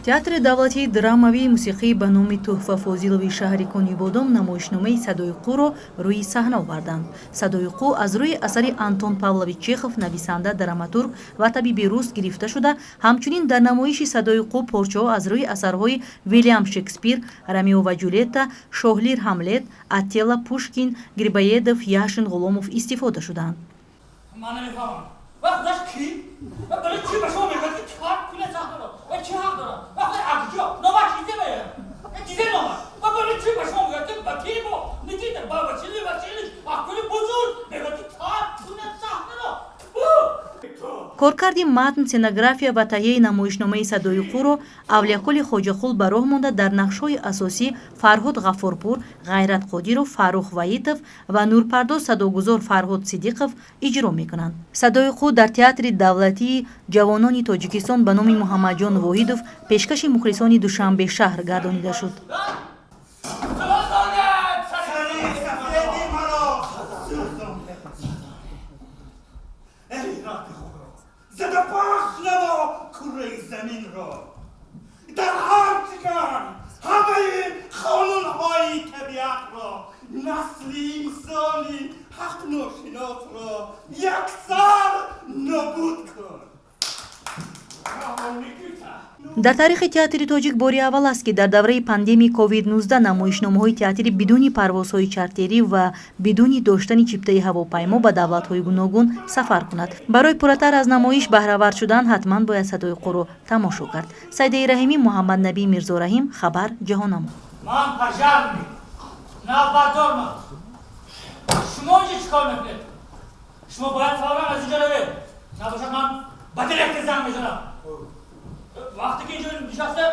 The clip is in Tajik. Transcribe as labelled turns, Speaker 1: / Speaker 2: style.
Speaker 1: Театри давлатии драмавии мусиқӣ ба номи Тӯҳфа Фозилови шаҳри Конибодом намоишномаи «Садои қӯ»-ро рӯи саҳна оварданд. «Садои қӯ» аз рӯи асари Антон Павлович Чехов, нависанда, драматург ва табиби рус, гирифта шуда, ҳамчунин дар намоиши «Садои қӯ» порчаҳо аз рӯи асарҳои Вилям Шекспир, «Ромео ва Ҷулетта», «Шоҳ Лир», «Ҳамлет», «Отелло», Пушкин, Грибоедов, Яшин, Ғуломов истифода шуданд.
Speaker 2: Ман намефаҳмам, ва худаш кӣ ва барои чӣ ба шумо мегӯяд, ки тарк кунед саҳнаро? Ва чӣ ҳақ дорад? Ва худ акҷо номаш чизе чизе номаш? Ва барои чӣ ба шумо мегӯяд, ки вакили мо Никита ба Василий Васильевич, актёри бузург, мегӯяд, ки тарк кунед саҳнаро?
Speaker 1: Коркарди матн, сценография ва таҳияи намоишномаи «Садои қӯ»-ро Авлиякули Хоҷақул ба роҳ монда, дар нақшҳои асосӣ Фарҳод Ғаффорпур, Ғайрат Қодиров, Фаррух Ваитов ва нурпардоз садогузор Фарҳод Сидиқов иҷро мекунанд. «Садои қӯ» дар Театри давлатии ҷавонони Тоҷикистон ба номи Муҳаммадҷон Воҳидов пешкаши мухлисони Душанбе шаҳр гардонида шуд.
Speaker 3: Сари сафеди маро сӯзонде. Эй, раъди худро зада пахш намо, кураи заминро дар ҳам шикан, ҳамаи қонунҳои табиатро, насли инсони ҳақношиносро яксар нобуд кун.
Speaker 1: Дар таърихи театри тоҷик бори аввал аст, ки дар давраи пандемияи COVID-19 намоишномаҳои театрӣ бидуни парвозҳои чартерӣ ва бидуни доштани чиптаи ҳавопаймо ба давлатҳои гуногун сафар кунад. Барои пурратар аз намоиш баҳравар шудан ҳатман бояд «Садои қӯ»-ро тамошо кард. Сайдаи Раҳимӣ, Муҳаммаднабӣ Мирзораҳим, «Хабар», Ҷаҳоннамо.
Speaker 2: Ман пожарный, навбатдормам. Шумо инҷо чӣ кор мекунед? Шумо бояд фавран аз инҷо равед, набошад ман ба директор занг мезанам. Вақте ки инҷо нишаста.